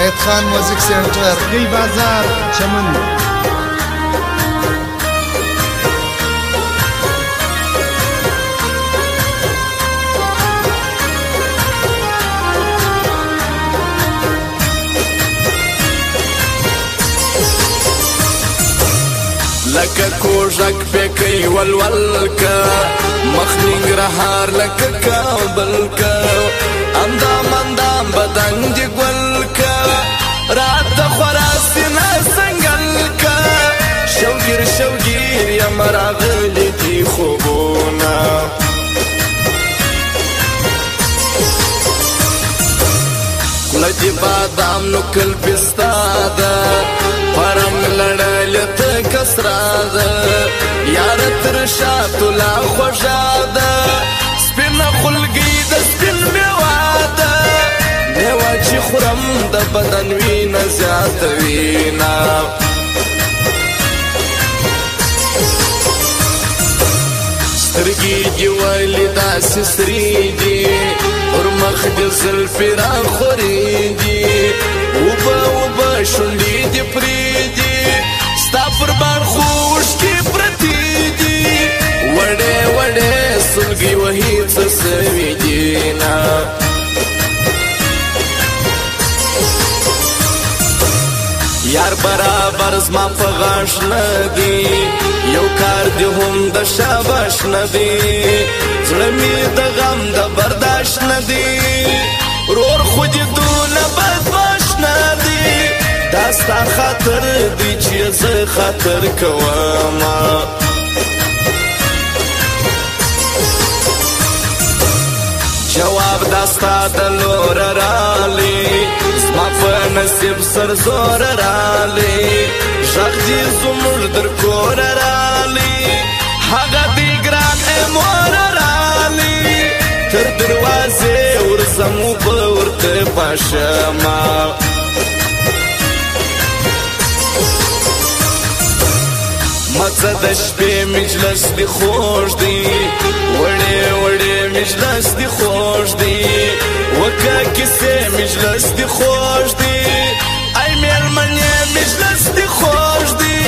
شاهد خان میوزیک سنټر، لوی بازار، چمن. لکه کوږک پکې ولول کا، مخ ننګرهار لکه کابل کا، اندام اندام بدن دې ګل کا، راته خورا سینه څنګل کا، شوګیر شوګیر یم راغلي دي خوبونه. خوله دې بادام نو کل پستا ده، په رنګ لړلې ته کسرا ده، یاره تر شاتو لا خوږه ده، سپینه خولګۍ د سپین میوه ده، میوه چې خورم د بدن وینه زیاتوینه. سترګې دې ولې داسې سرې دي، پر مخ دې زلفې راخورې دي، اوبه اوبه شونډې دې پرې دي، ستا پر باړخو اوښکې پرتې دي، وړې وړې سلګۍ وهي څه سوي دي نه. یار برابر زما په غاښ نه دی، یو کار دې هم د شاباش نه دی، زړه مې د غم د برداشت نه دی، ورور خو دې دونه بدمعاش نه دی، دا ستا خاطر دی چې زه خاطر کوم. جواب دا ستا د لوره رالی، زما په نصیب سر زور رالی، غږ دې زموږ در کوره رالی، هغه دې ګران مور رالی، تر دروازې ورځم اوبه ورته پاشمه. مڅه د شپې مجلس دې خوږ دی، وړې وړې مجلس دې خوږ دی، وکه کیسې مجلس دې خوږ دی، ای مېلمنې مجلس دې خوږ دی،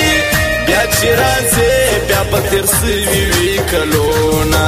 بیا چې راځې بیا به تېر سوي وي کلونه.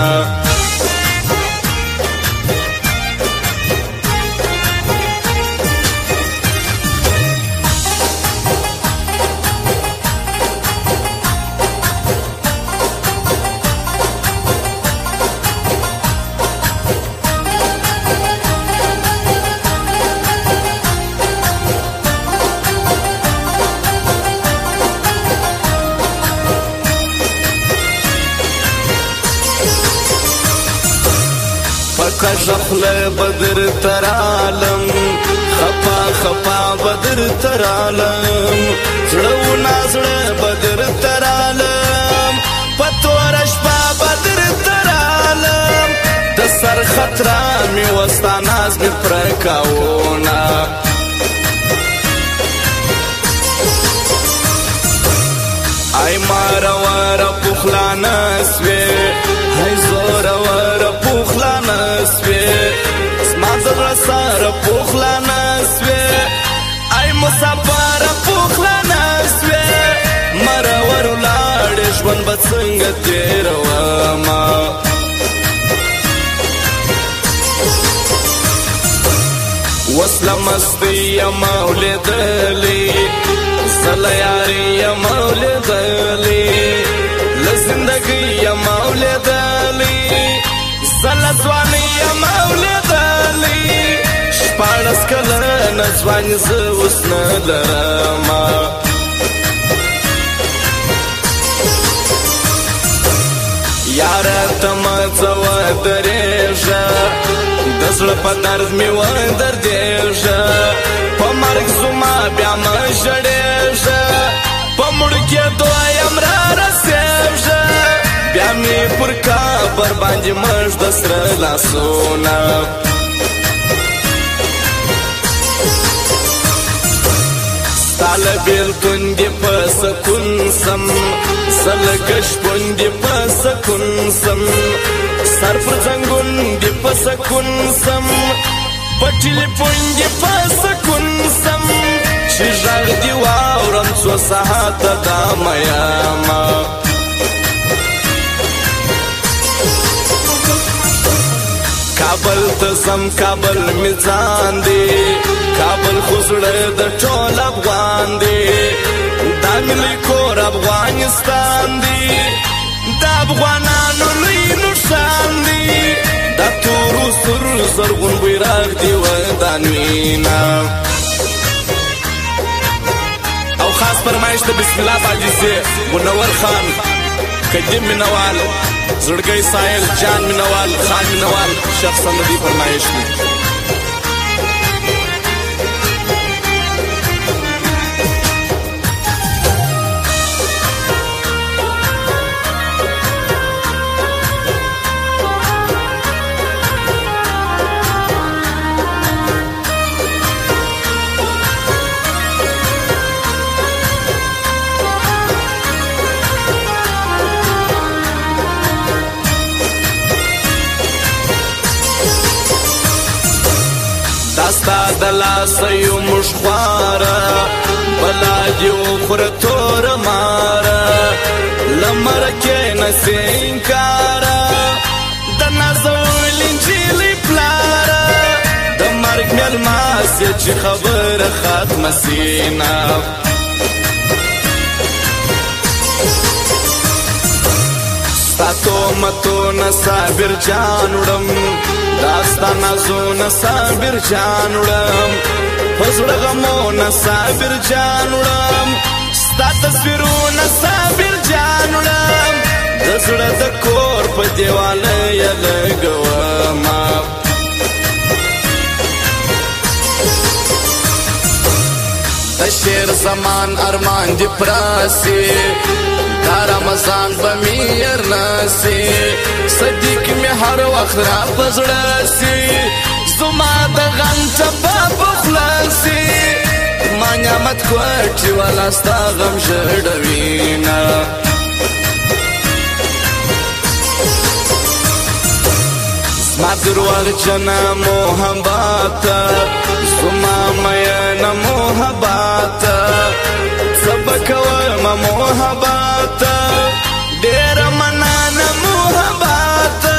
کږه خوله به درته رالم، خپه خپه به درته رالم، زړه و نازړه به درته رالم، په توره شپه به درته رالم، د سر خطره مې وه ستا ناز مې پرکاونه. ای ماروره پخلانه سوې، ای زوروره پخلانه سوې، زما د زړه سره پخلانه سوې، ای مسافره پخلانه سوې، مرور ولاړې ژوند به څنګه تېرومه. وسله مستۍ یم اولیدلې، زه له یارۍ یم اولیدلې، له زندګۍ یم اولیدلې، زه له ځوانۍ یم اولیدلې، 16 کلنه ځواني زه اوس نه لرمه. یاره ته مه ځه ودرېږه، د زړه په درد مې ودردېږه، په مرګ زما بیا مه ژړېږه، په مړ کېدو یم را رسېږه، بیا مې پر قبر باندې مه ږده سره لاسونه. ستا له بېلتون دې په سکون سم، زه لکه شپون دې په سکون سم، سر پر زنګون دې په سکون سم، په ټلیفون دې په سکون سم، چې غږ دې واورم څو ساعته دا میامه. کابل ته ځم کابل مې ځان دی، کابل خو زړه د ټول افغان دی، دا مې لوی کور افغانستان دی، دا افغانانو لوی نښان دی، دا تورو سور زرغون بیرغ دی ودان وینه. او خاص فرمایش د بسم الله باجیسې منور خان، قدیم مینوال، زړګی ساحل، جان مینوال، خان مینوال، شخصا د دې فرمایش دی. ستا د لاسه یو موږ خواره، بلا دې وخوره توره ماره، له مرکې نه سي انکاره، د نازولي نجلۍ پلاره، د مرګ مېلمه سې چې خبره ختمه سي نه. ستا تهمتونه صابر جان وړم، دا ستا نازونه صابر جان وړم، په زړه غمونه صابر جان وړم، ستا تصویرونه صابر جان وړم، د زړه د کور په دیواله یې لګومه. د شعر زمان ارمان دې پراسي، دا رمضان به مې هېر نه سي، صدیق مې هر وخت را په زړه سي، زما د غم ټپه په خوله سي، ما نعمت کوټي والا ستا غم ژړوینه. زما درواغجنه محبته، زما میینه محبته، څه به کومه محبته، ډېره مننه محبته،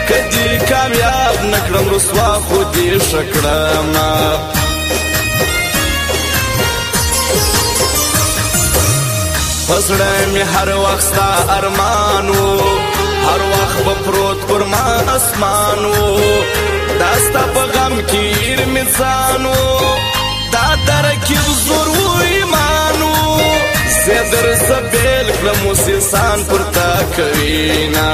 که دې کامیاب نه کړم رسوا خو دې ښه کړمه. په زړه مې هر وخت ستا ارمان و، هر وخت به پروت پر ما اسمان و، دا ستا په غم کې هېر مې ځان و، دا درکې زور و ایمان و، زه درڅه بېل کړم اوس انسان پر تا کوي نه.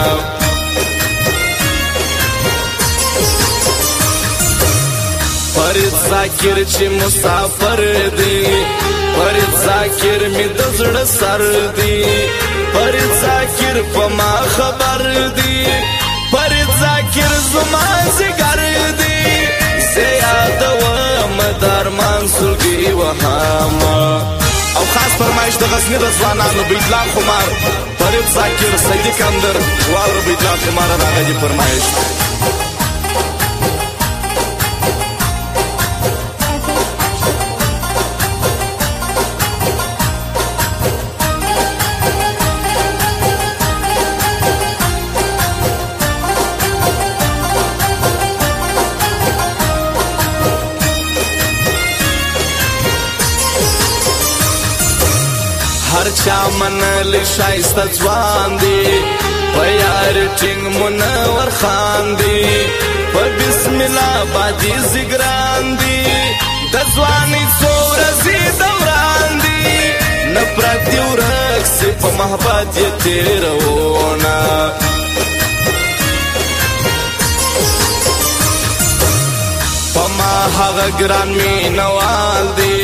فرید ذاکر چې مسافر دی، فرید ذاکر مې د زړه سر دی، فرید ذاکر په ما خبر دی، فرید ذاکر زما ځیګر دی، زه یادوم د ارمان سلګۍ وهمه. او خاص فرمایش د غزني د ځوانانو بیدلال خمار، فرید ذاکر، صدیق اندر، واوره بیدلال خمار دغه دې فرمایش دی. هر چا منلی ښایسته ځوان دی، په یار ټینګ منور خان دی، په بسم الله باندې ځګران دی، د ځوانۍ څو ورځې دوران دی، نفرت دې ورک سي په محبت یې تېرونه. په ما هغه ګران مینوال دی،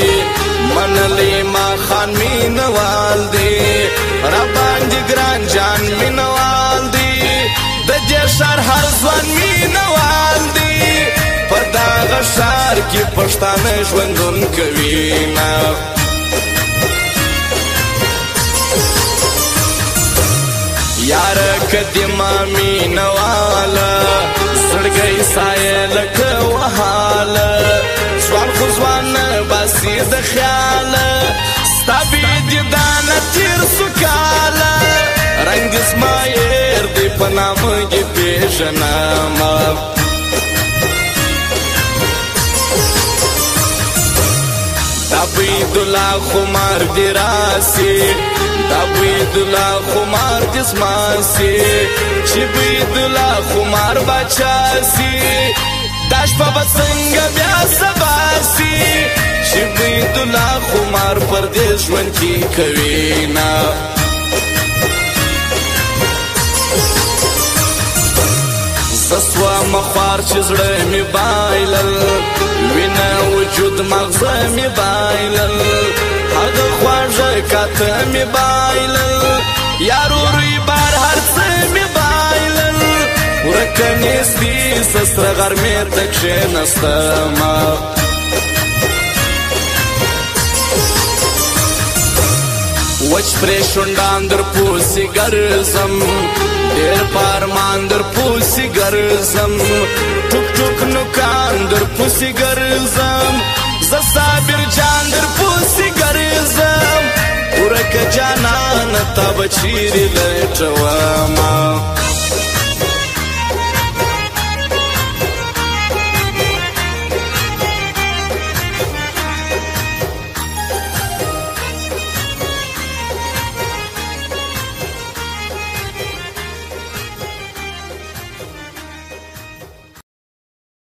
منلی ما خان مینوال دی، را باندې ګران جان مینوال دی، د دې ښار هر ځوان مینوال دی، په دغه ښار کې پښتانه ژوندون کوي نه. یاره که دې ما مینواله، زړګی سایه لکه وهاله، ځوان خو ځوان نه باسي د خیاله، ستا بې دیدانه تېر سو کاله. رنګ دې زما هېر دی، په نامه دې پېژنمه. دا بیدلا خمار دی راسي، دا بیدلا خمار دې زما سي، چې بیدلا خمار بچا سي. دا شپه به څنګه بیا سبا سي، چې بیدلا خمار پر دې ژوند کې کوي نه. زه مخوار چې زړه مې بایلل، وینه وجود مغزه مې بایلل، هغه خواږه کاته مې بایلل، یارو روی بار هر څه مې بایلل. ورکه نیستي زه سره غرمې ته کښېناستمه. وچ پرې شونډان در پوسې ګرځم، ډېر پارمان در پوسې ګرځم، ټوک ټوک نوکان در پوسې ګرځم، زه صابر جان در پوسې ګرځم. ورکه جانانه تا به چیرې لټومه؟